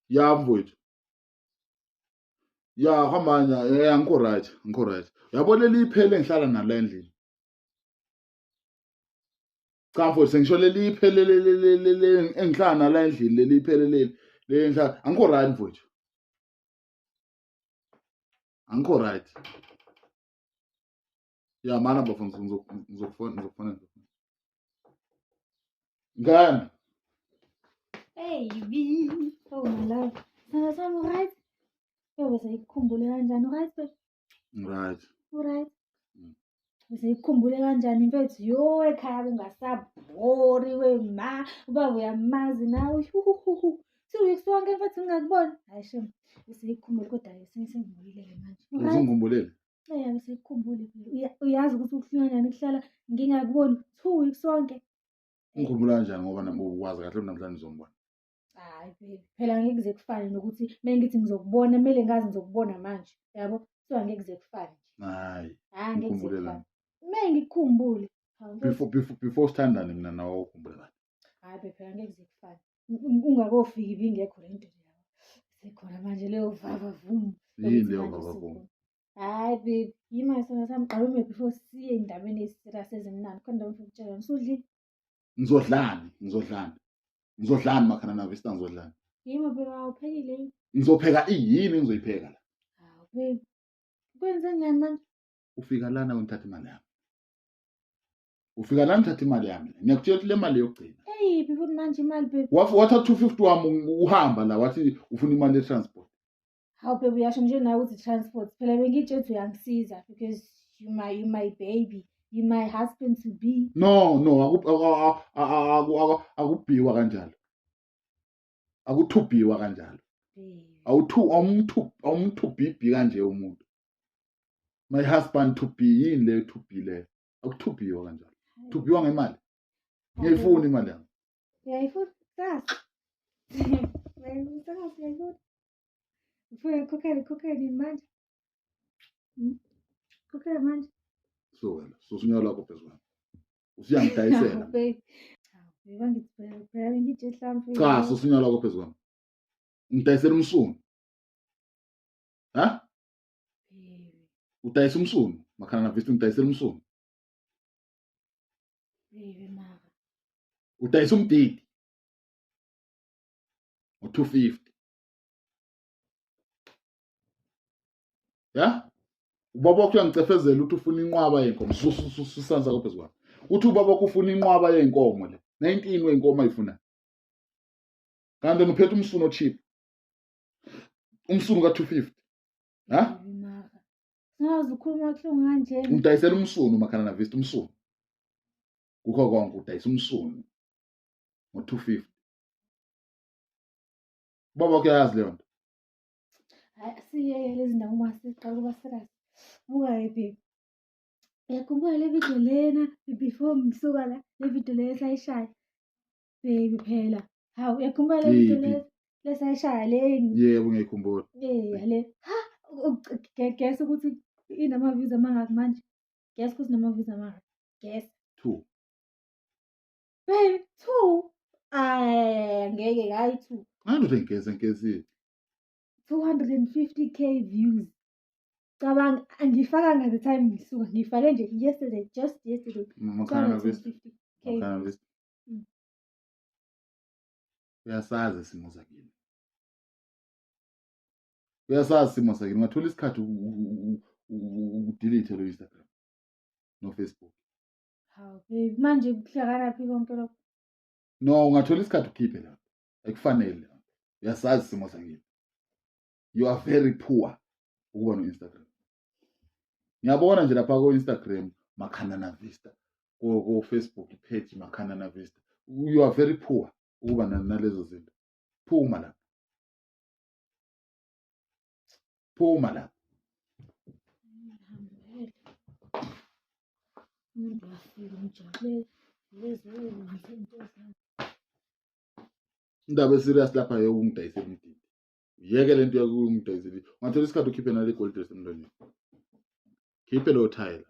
Ya mfowethu. Ya hamba ya angikho right, angikho right. Yabo leli iphele engihlala nalo endlini. Cha mfowethu sengisho leli iphele leli engihlala nalo endlini leli iphele leli leli engihlala angikho right mfowethu. Angikho right. Ya mana bafo ngizokufona ngizokufona. Ngani? Baby, oh my love. Sithando sami right? Yobe seyikukhumbule kanjani right babe? Right. Right. Mm. Seyikukhumbule kanjani mfethu? Yo ekhaya kungasabhori we ma. Ubaba uyamazi nawe. Huhuhuhu. 2 weeks wonke mfethu ngingakuboni. Hayi shem. Seyikukhumbule kodwa sengibuyile manje. Right? Usungikhumbulile? Eh seyikukhumbule. Uyazi ukuthi kubuhlungu kanjani ukuhlala ngingakuboni 2 weeks wonke. Ungikhumbula kanjani ngoba nami ukwazi kahle namhlanje ngizombona. Hayi baby, phela angeke kuze kufane nokuthi uma ngithi ngizokubona kumele ngazi ngizokubona manje, yabo? So angeke kuze kufane nje. Hayi. Hayi angeke kuze Ngikhumbulelani? kufane. Uma ngikukhumbule. Hawu, mfethu. Before sithandane mina nawe ukhumbula kahle. Hayi baby, phela angeke kuze kufane. Ungakofiki ibingekho le nto leyo. Sekhona manje leyo vava vum. Yini yokuthi leyo manje vava vum? usukhona. Hayi baby, yima sona sami qala ume before siye endabeni ezi-serious ezimnandi. Khona indaba engifuna ukutshela yona. Usudlile? Ngizodlani? Ngizodlani? Ngizodlani makhana na Vista ngizodlani? Yima baby, awuphekile yini? Ngizopheka iyini engizoyipheka la? Hawu baby. Kwenze njani manje? Ufika lana ngithatha imali yami. Ufika lana ngithatha imali yami. Ngiyakutshela ukuthi le mali yokugcina. Eyiphi futhi manje imali baby? Wathatha 250 wami uhamba la wathi ufuna imali ye-transport. Hawu baby uyasho nje nawe ukuthi transport. Phela bengitshela ukuthi uyangisiza because you my baby. You my husband to be. No, akubhiwa kanjalo. Akuthubhiwa kanjalo. Baby. Awuthu awumthu awumthubhibhi kanje umuntu. My husband to be yini leyo to be leyo? Akuthubhiwa kanjalo. Thubhiwa ngemali. Ngiyayifuna imali yami. Uyayifuna? Kusasa. Uyayifuna kusasa uyayifuna? Ufuna ngikhokhele ngikhokhele nini manje? Hmm? Khokhele manje. Suka la. Susa unyawo lwakho phezu kwami. Usuyangidayisela. Hawu, baby. Hawu, baby angithi phela phela bengitshe hlampe. Cha, susa unyawo lwakho phezu kwami. Ngidayisela umsunu. Ha? Baby, Udayisa umsunu. Makhana na Vista ngidayisela umsunu. baby mara. Udayisa umdidi. Ngo-250. Ya? Ubaba wakho uyangicefezela ukuthi ufuna inqwaba yenkomo. Susa sakho phezu kwami. Uthi ubaba wakho ufuna inqwaba yenkomo le. 19 wenkomo ayifuna. Kanti wena uphethe umsunu o-cheap. Umsunu ka-250. Ha? Baby mara. Singaze ukhuluma kabuhlungu kanjena. Ungidayisela umsunu Makhana na Vista umsunu. Kukho konke udayisa umsunu ngo-250. Ubaba wakho uyayazi leyo nto. Hayi siyeke lezi ndawo uma siqala ukuba serious. Buka-ke baby. Uyakhumbula le video lena before ngisuka la, le video le esayishaya. Baby phela. Hawu uyakhumbula le video Yiphi? le lesayishaya le Yebo ngiyayikhumbula. eh le. Ha guess ukuthi inama-views amangaki manje? Guess ukuthi inama-views amangaki? Guess. 2. Baby, two. Ay, ngeke hayi two. Angithi ngigeze ngigezile. 250K views. Cabanga angifakanga the time ngisuka ngifake nje yesterday just yesterday. Makhana na Vista. 250K. Makhana na Vista. Uyasazi isimo sakini. Uyasazi isimo sakini. Ungathola isikhathi udelete lo Instagram no Facebook. Hawu baby manje kuhlanganaphi konke lokho? No, ungathola isikhathi ukhiphe lapho. Akufanele. Uyasazi isimo sakini. You are very poor ukuba no Instagram. Ngiyabona nje lapha ko Instagram Makhana na Vista, ko Facebook page Makhana na Vista. You are very poor ukuba nalezo zinto. Phuma lapha. Phuma lapha. Umuntu uyafika umjabulele lezo izinto zakhe. Indaba eserious lapha yokungidayisela umdidi. Yeke lento yokungidayisela. Ungathola isikhathi ukhiphe nale gold dress emlonyeni. Khiphe lo thayela.